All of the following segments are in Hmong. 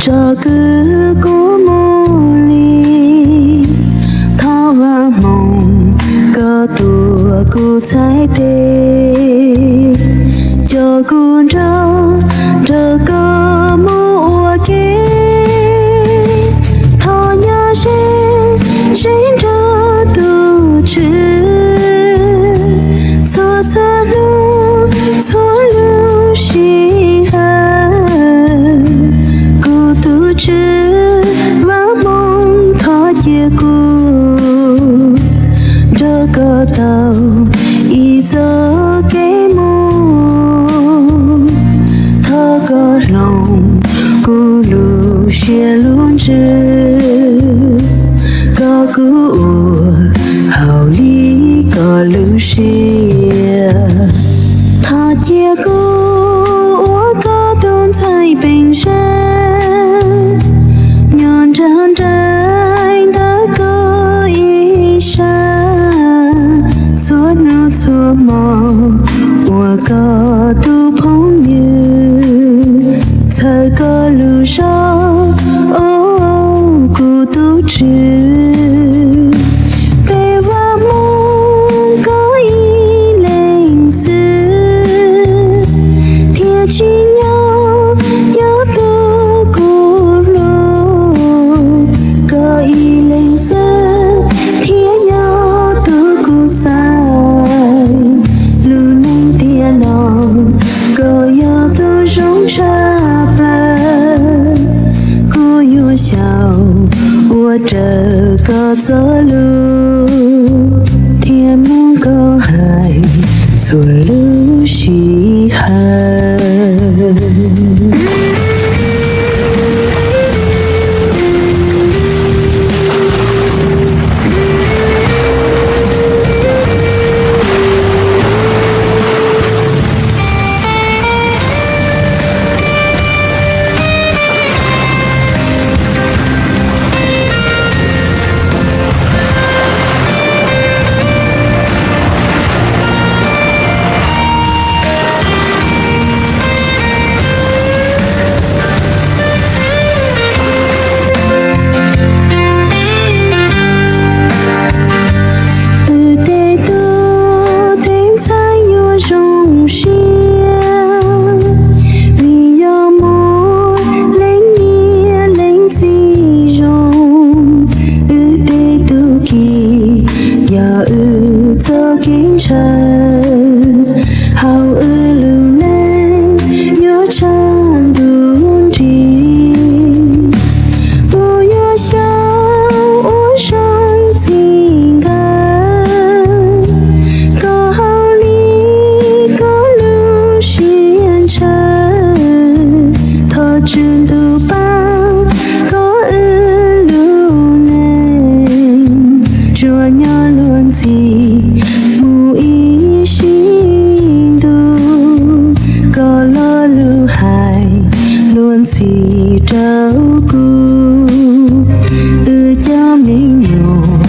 Tsom kwm kuv mus li, thov Vaj Hmoov koj tuav kuv txhais tes, coj kuv nrog, nrog koj mus ua ke. Thov nyob ze, ze nrog tus Tswv txhua, txhua hnub, txhua lub sij hawm. Kuv tus Tswv Vaj Hmoov, thov cia kuv nrog koj taug ib txoj kev mus. Thov koj hloov kuv lub siab lub ntsws, kom kuv ua hauj lwm koj lub siab. Thov cia kuv ua koj tus ntxhais peem zeej, nyob nrog nraim ntawm koj ib sab, txhua hnub txhua hmo ua koj tus phooj ywg, txhawb koj lub zog, o, kuv tus Tswv. Peb Vaj Hmoov koj ib leeg xwb, thiaj tsim nyog yog tus kuv hlub. Koj ib leeg xwb thiaj yog tus kuv xaiv. Lub neej tiam no koj yog tus zoo tshaj plaws. Kuv yuav xyaum ua raws koj txoj lus, thiab mloog koj hais txhua lub sij hawm. Wb tej tub tej ntxhais yuav zoo siab, vim yog muaj leej niam leej txiv zoo. Wb tej tub ki yog wb txoj kev ntshaw, hauv wb lub neej yuav tshav ntuj nrig. Kuv yuav xyaum ua zoo txij nkawm koj hauj lwm, koj lub siab ntshaw. Thov Tswv Ntuj pab kom wb lub neej tsuas nyob luag ntxhi mus ib sim ntuj. Koj lo lus hais luag ntxhi rau kuv, wb cov me nyuam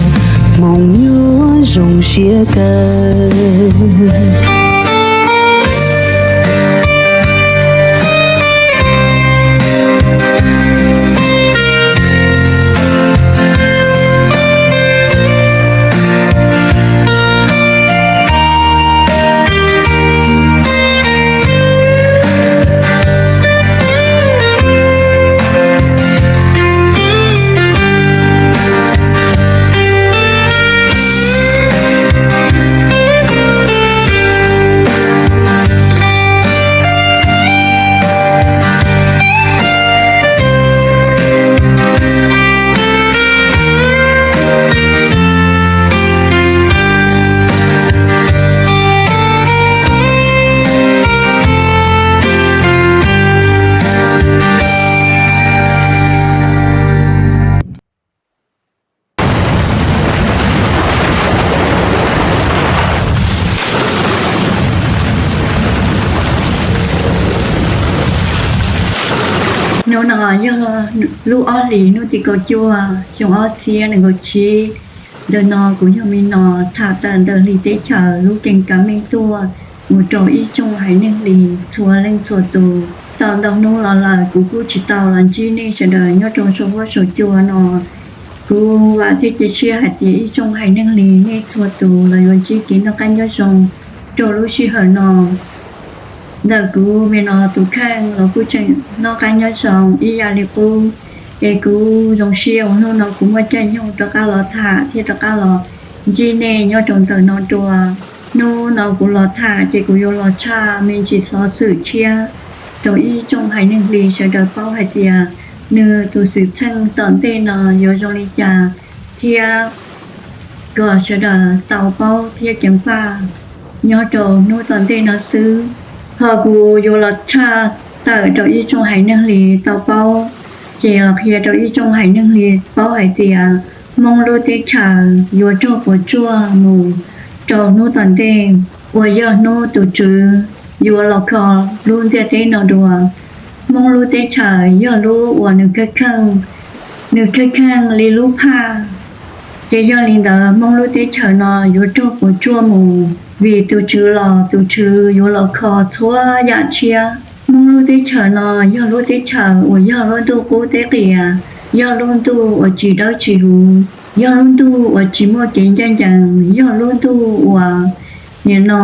Hmoob yuav zoo siab kawg. Hnub no yog lub ob hlis hnub tim kaum cuaj xyoo ob txhiab nees nkaum tsib. Ntawm no kuv yog Me Nos tham tawm ntawm hli teb chaws lub keeb kav meej tuaj mus rau ib tsoom haiv neeg hli txhua leej txhua tus. Tau ntau hnub los lawm kuv kuj tsis tau los ntsib nej sawv daws nyob rau saum huab saum cua no. Kuv vam thiab cia siab hais tias ib tsoom haiv neeg li nej txhua tus los yuav ntsib kev noj qab nyob zoo rau lub sij hawm no. Ntawm kuv me no tus kheej los kuj tseem noj qab nyob zoo ib yam li qub, es kuv zoo siab uas hnub no kuv muaj caij nyoog rov qab los tham thiab rov qab los ntsib nej nyob rau ntawm no dua. Hnub no kuv los tham ces kuv yuav los tshaj me ntsis xov xwm tshiab rau ib tsoom haiv neeg li sawv daws paub hais tias nws tus xwm txheej tom ntej no yuav zoo li cas thiab kom sawv daws tau paub thiab ceev faj nyob rau hnub tom ntej no xwb. Ho kuv yuav los tshaj tawm rau ib tsoom haiv neeg li tau paub, ces los qhia rau ib tsoom haiv neeg li paub hais tias Hmoob lub teb chaws yuav raug puas tsuaj mus rau hnub tom ntej uas yog hnub tus Tswv yuav los kho lub ntiaj teb no dua. Hmoob lub teb chaws yog lub uas nws kheej kheej, nws kheej kheej li lub phaj. Ces yog li ntawd Hmoob lub teb chaws no yuav raug puas tsuaj mus, vim tus Tswv los tus Tswv yuav los kho txhua yam tshiab. Hmoob lub teb chaws no yog lub teb chaws uas yog lub ntuj qub teb qias, yog lub ntuj uas tsis dawb tsis huv, yog lub ntuj uas tsis muaj kev ncaj ncees, yog lub ntuj uas nim no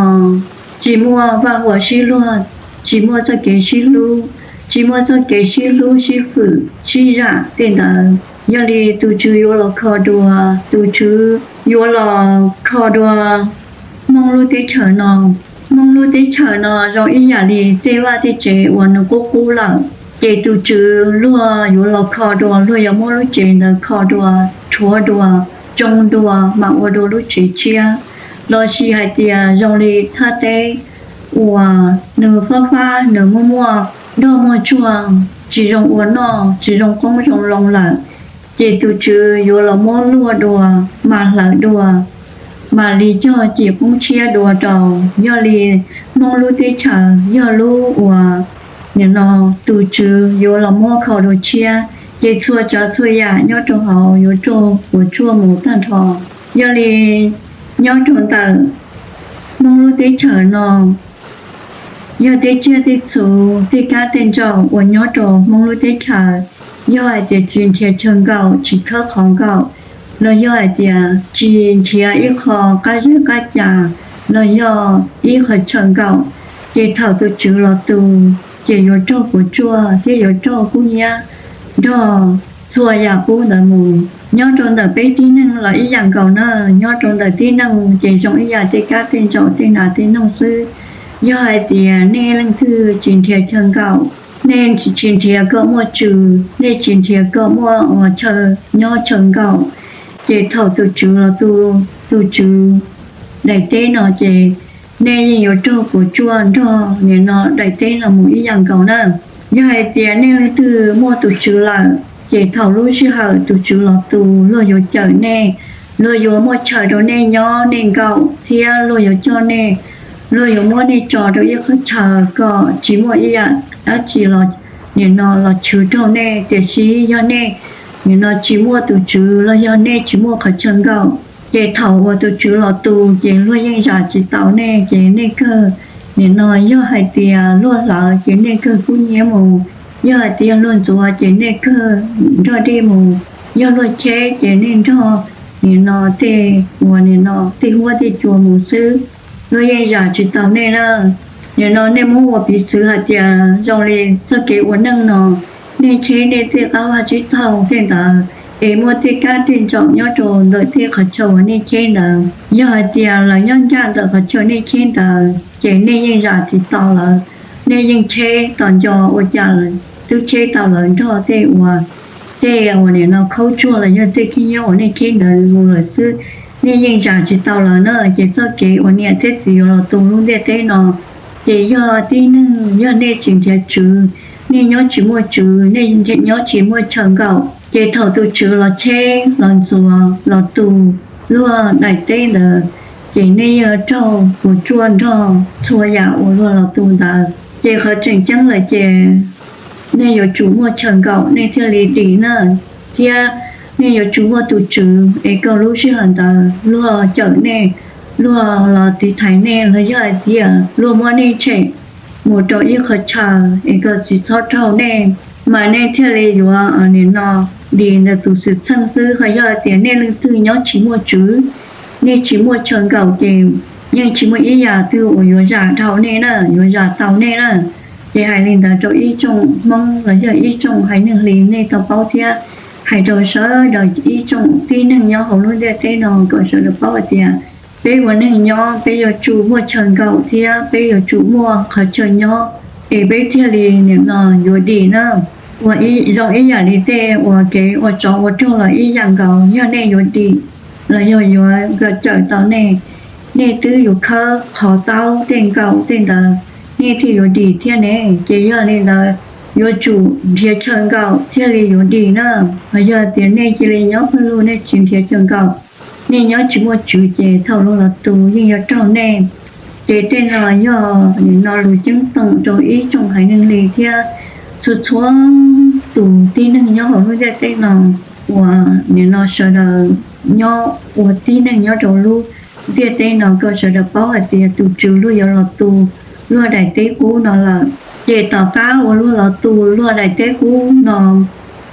tsis muaj vaj huam sib luag, tsis muaj txoj kev sib hlub, tsis muaj txoj kev sib hlub sib hwm sib zam tej ntawd. Yog li tus Tswv yuav los kho dua, tus Tswv yuav los kho dua Hmoob lub teb chaws no. Hmoob lub teb chaws no zoo ib yam li tej vaj tej tsev uas nws qub qub lawm, ces tus Tswv luag yuav los kho dua, luag yuav muab lub tsev ntawd kho dua, rhuav dua, tsoo dua, mam ua dua lub tsev tshiab. Lossis hais tias zoo li thaj teb uas nws fab fab, nws muaj muaj dog muaj tsuag, tsis zoo ua noj, tsis zoo qoob zoo loo lawm, ces tus Tswv yuav los muab luag dua, mam hlawv dua, mam li cog cim qoob tshiab dua rau. Yog li Hmoob lub teb chaws yog lub uas nim no tus Tswv yuav los muab kho dua tshiab, ces txhua tsav txhua yam nyob rau hauv yuav raug puas tsuaj mus tag nrho. Yog li nyob rau ntawm Hmoob lub teb chaws no, yog tej tsiaj tej txhu, tej kab tej ntsaum uas nyob rau Hmoob lub teb chaws, yog hais tias tsis nrhiav chaw nkaum, tsis khawb qhov nkaum, los yog hais tias tsis nrhiav ib qho qab zeb qab cas, los yog ib qhov chaw nkaum, ces thaum tus Tswv los tu, ces yuav raug puas tsuaj thiab yuav raug kub hnyiab nrog txhua yam qub ntawd mus. Nyob rau ntawm peb tib neeg los ib yam nkaus na, nyob rau ntawm tib neeg ces zoo ib yam tej kab tej ntsaum tej nas tej noog xwb. Yog hais tias nej leej twg tsis nrhiav chaw nkaum, nej tsis nrhiav kom muaj tswv, nej tsis nrhiav kom muaj ua chaw nyob chaw nkaum, ces thaum tus Tswv los tu, tus Tswv daim teb no ces nej yeej yuav raug puas tsuaj nrog nim no daim teb no mus ib yam nkaus na. Yog hais tias nej leej twg muaj tus Tswv lawm, ces thaum lub sij hawm tus Tswv los tu, luag yuav cawm nej, luag yuav muaj chaw rau nej nyob nej nkaum, thiab luag yuav coj nej, luag yuav muab nej tso rau ib qhov chaw kom tsis muaj ib yam dab tsi los nim no los chwv raug nej. Tiam sis yog nej nim no tsis muaj tus Tswv los yog nej tsis muaj qhov chaw nkaum, ces thaum uas tus Tswv los tu, ces luag yeej zam tsis tau nej, ces nej kawg nim no yog hais tias luag hlawv ces nej kawg kub hnyiab mus, yog hais tias luag ntxuav ces nej kawg nrog dej mus, yog luag cheb ces nej nrog nim no tej uas nim no tej huab tej cua mus xwb, luag yeej zam tsis tau nej na. Nim no nej muab ua piv txwv hais tias zoo li txoj kev ua neej no, nej cheb nej tej qab vaj tsib taug tej ntawd, es muaj tej kab tej ntsaum nyob rau ntawm tej qhov chaw uas nej cheb ntawd. Yog hais tias lawv nyob ncaj ntawm qhov chaw nej cheb ntawd, ces nej yeej zam tsis tau lawv, nej yeej cheb tos nco ua cas twb cheb tau lawv nrog tej uas, tej uas nim no khaub tsuag los yog tej khib nyiab uas nej cheb ntawd mus lawm xwb, nej yeej zam tsis tau lawv na. Ces txoj kev uas niam thiab txiv yuav los tu lub ntiaj teb no, ces yog tib neeg, yog nej tsis nrhiav tswv, nej nyob tsis muaj tswv, nej nyob tsis muaj chaw nkaum, ces thaum tus Tswv los cheb los ntxuav los tu luag daim teb ntawd, ces nej yuav raug puas tsuaj nrog txhua yam uas luag los tu ntawd. Ces qhov tseem ceeb lawm ces nej yuav tsum muaj chaw nkaum nej thiaj li dim na, thiab nej yuav tsum muaj tus Tswv es kom lub sij hawm ntawd luag cawm nej, luag los tiv thaiv nej, los yog hais tias luag muab nej tshem mus rau ib qhov chaw es kom tsis txhob raug nej, mas nej thiaj li yuav nim no dim ntawm tus xwm txheej xwb. Ho yog tias nej leej twg nyob tsis muaj tswv, nej tsis muaj chaw nkaum ces yeej tsis muaj ib yam twg uas yuav zam dhau nej na, yuav zam tau nej na. Ces hais li ntawd rau ib tsoom Hmoob los yog ib tsoom haiv neeg Hli nej tau paub thiab, hais rau sawv daws ib tsoom tib neeg nyob hauv lub ntiaj teb no kom sawv daws paub hais tias peb ua neeg nyob peb yuav tsum muaj chaw nkaum thiab peb yuav tsum muaj qhov chaw nyob es peb thiaj li nim no yuav dim na. Ua zoo ib yam li tej uas kev ua tsov ua rog los ib yam nkaus, yog nej yuav dim los yog yuav kom cawm tau nej, nej twb yuav khawb qhov taub tej nkaum tej ntawd nej thiaj yuav dim thiab ne. Ces yog li ntawd yuav tsum nrhiav chaw nkaum thiaj li yuav dim na. Ho yog tias nej cia li nyob pawg lug nej tsis nrhiav chaw nkaum, nej nyob tsis muaj tswv ces thaum luag los tus yeej yuav raug nej. Ces tej no yog nim no lus ceeb toom rau ib tsoom haiv neeg Hli thiab txhua txhua tus tib neeg nyob hauv lub ntiaj teb no uas nim no sawv daws nyob ua tib neeg nyob rau lub ntiaj teb no kom sawv daws paub hais tias tus Tswv luag yuav los tu luag daim teb qub no lawm. Ces tom qab uas luag los tu luag daim teb qub no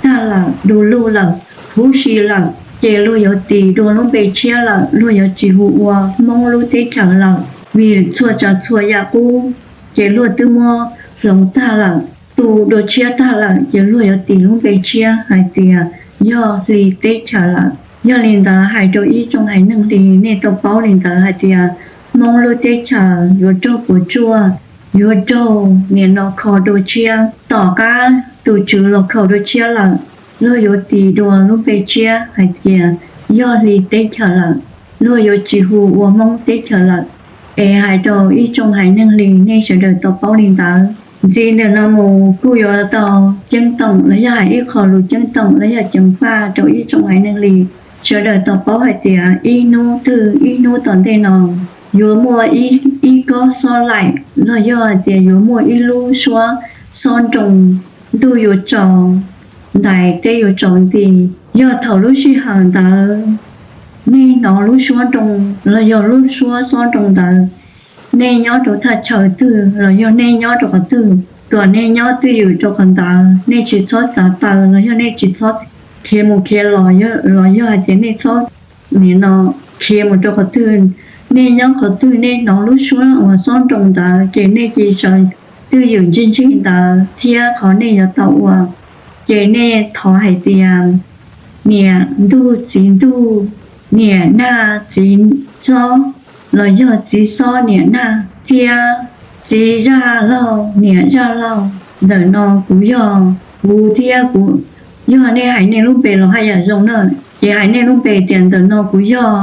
tag lawm, du lug lawm, huv si lawm, ces luag yuav tis dua lub npe tshiab lawm, luag yuav tsis hu ua Hmoob lub teb chaws lawm, vim txhua tsav txhua yam qub ces luag twb muab hloov tag lawm, tu dua tshiab tag lawm, ces luag yuav tis lub npe tshiab hais tias yog Hli teb chaws lawm. Yog li ntawd hais rau ib tsoom haiv neeg Hli nej tau paub li ntawd hais tias Hmoob lub teb chaws yuav raug puas tsuaj, yuav raug nim no kho dua tshiab. Tom qab tus Tswv los kho dua tshiab lawm, luag yuav tis dua lub npe tshiab hais tias yog Hli teb chaws lawm, luag yuav tsis hu ua Hmoob teb chaws lawm. Es hais rau ib tsoom haiv neeg Hli nej sawv daws tau paub li ntawd. Ntxiv ntawm no mus kuj yuav tau ceeb toom los yog hais ib qho lus ceeb toom los yog ceev faj rau ib tsoom haiv neeg Hli sawv daws tau paub hais tias ib hnub twg ib hnub tom ntej no yuav muaj ib kob xob laim los yog hais tias yuav muaj ib lub suab xob nroo, ntuj yuav tsaus, ntais teb yuav tsaus nti. Yog thaum lub sij hawm ntawd nej hnov lub suab nroo los yog lub suab xob nroo ntawd, nej nyob rau thaj chaw twg los yog nej nyob rau qhov twg, kom nej nyob twj ywm rau qhov ntawd, nej tsis txhob txav taw los yog nej tsis txhob khiav mus khiav los, los yog hais tias nej txhob nim no khiav mus rau qhov twg. Nej nyob qhov twg nej hnov lub suab uas xob nroo ntawd ces nej cia li sawv twj ywm ntse ntse ntawd thiab qhov nej yuav tau ua, ces nej thov hais tias niam ntuj txiv ntuj, niam nag txiv xob, los yog txiv xob niam nag thiab txiv zaj laug niam zaj laug, ntawm no kuv yog, kuv thiab kuv, yog nej hais nej lub npe los haj yam zoo na. Ces hais nej lub npe tias ntawm no kuv yog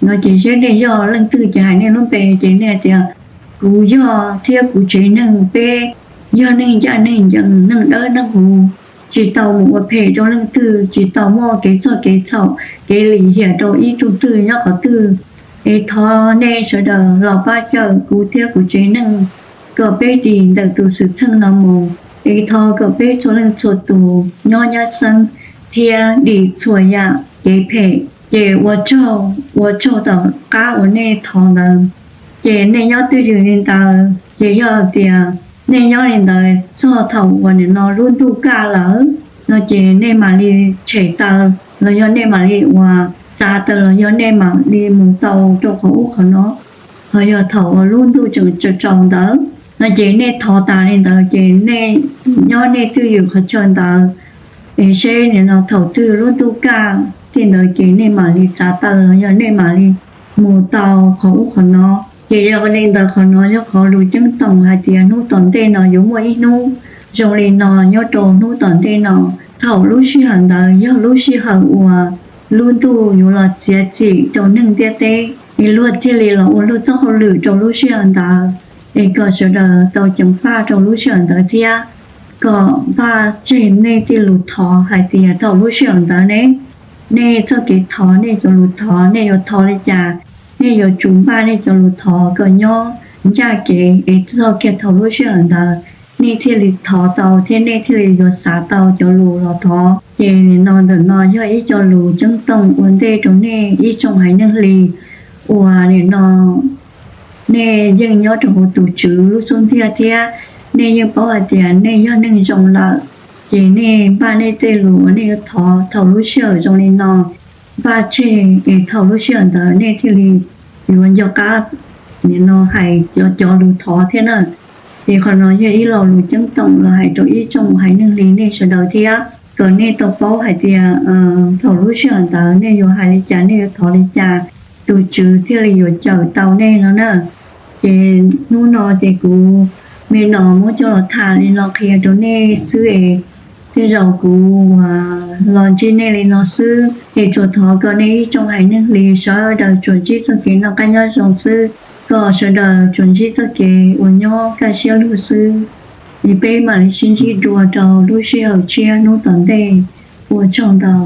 no ces seb nej yog leej twg ces hais nej lub npe ces nej tias kuv yog thiab kuv tsev neeg peb yog neeg ncaj neeg ncees neeg dawb neeg huv, tsis tau mus ua phem rau leej twg, tsis tau muaj kev txog kev txhaum kev lim hiam rau ib tug twg nyob qhov twg. Es thov nej sawv daws los pab cawm kuv thiab kuv tsev neeg kom peb dim ntawm tus xwm txheej no mus. Es thov kom peb txhua leej txhua tus nyob nyab xeeb thiab dim txhua yam kev phem. Ces ua tsaug, ua tsaug tom qab uas nej thov ntawd. Ces nej nyob twj ywm li ntawd ces yog tias nej nyob li ntawd txog thaum uas nim no lub ntuj kaj lawm no ces nej mam li tshem taw los yog nej mam li uas txav taw los yog nej mam li mus tau rau qhov ub qhov no. Ho yog thaum uas lub ntuj tseem tsaus tsaus ntawd no ces nej thov tas li ntawd ces nej nyob nej twj ywm qhov chaw ntawd es seb nim no thaum twg lub ntuj kaj tej ntawd ces nej mam li txav taw los yog nej mam li mus tau qhov ub qhov no. Ces yog li ntawd qhov no yog qhov lus ceeb toom hais tias hnub tom ntej no yuav muaj ib hnub zoo li no nyob rau hnub tom ntej no. Thaum lub sij hawm ntawd yog lub sij hawm uas lub ntuj yuav los txiav txim rau neeg ntiaj teb es luag thiaj li los ua luag txoj hauj lwm rau lub sij hawm ntawd. Es kom sawv daws tau ceev faj rau lub sij hawm ntawd thiab kom npaj tseg nej tej lus thov hais tias thaum lub sij hawm ntawd ne, nej txoj kev thov nej cov lus thov nej yuav thov li cas, nej yuav tsum npaj nej cov lus thov kom nyob ncaj kev es txog kiag thaum lub sij hawm ntawd nej thiaj li thov tau thiab nej thiaj li yuav xav tau cov lus los thov. Ces nim no ntawm no yog ib co lus ceeb toom ua ntej rau nej ib tsoom haiv neeg Hli uas nim no nej yeej nyob rau hauv tus Tswv lub xub ntiag thiab nej yeej paub hais tias nej yog neeg zoo lawm, ces nej npaj nej tej lus uas nej yuav thov thaum lub sij hawm zoo li no npaj tseg, es thaum lub sij hawm ntawd nej thiaj li yuav nco qab nim no hais cov cov lus thov thiab na. Ces qhov no yog ib lo lus ceeb toom los hais rau ib tsoom haiv neeg li nej sawv daws thiab, kom nej tau paub hais tias thaum lub sij hawm ntawd nej yuav hais li cas, nej yuav thov li cas, tus Tswv thiaj li yuav cawm tau nej no na. Ces hnub no ces kuv me no muab coj los tham li no qhia rau nej xwb es, tej zaum kuv los ntsib nej li no xwb es tsuas thov kom nej ib tsoom haiv neeg li sawv daws tsuas ntsib txoj kev noj qab nyob zoo xwb, kom sawv daws tsuas ntsib txoj kev uas nyob kaj siab lug xwb. Es peb mam li sib ntsib dua rau lub sij hawm tshiab hnub tom ntej. Ua tsaug ntau.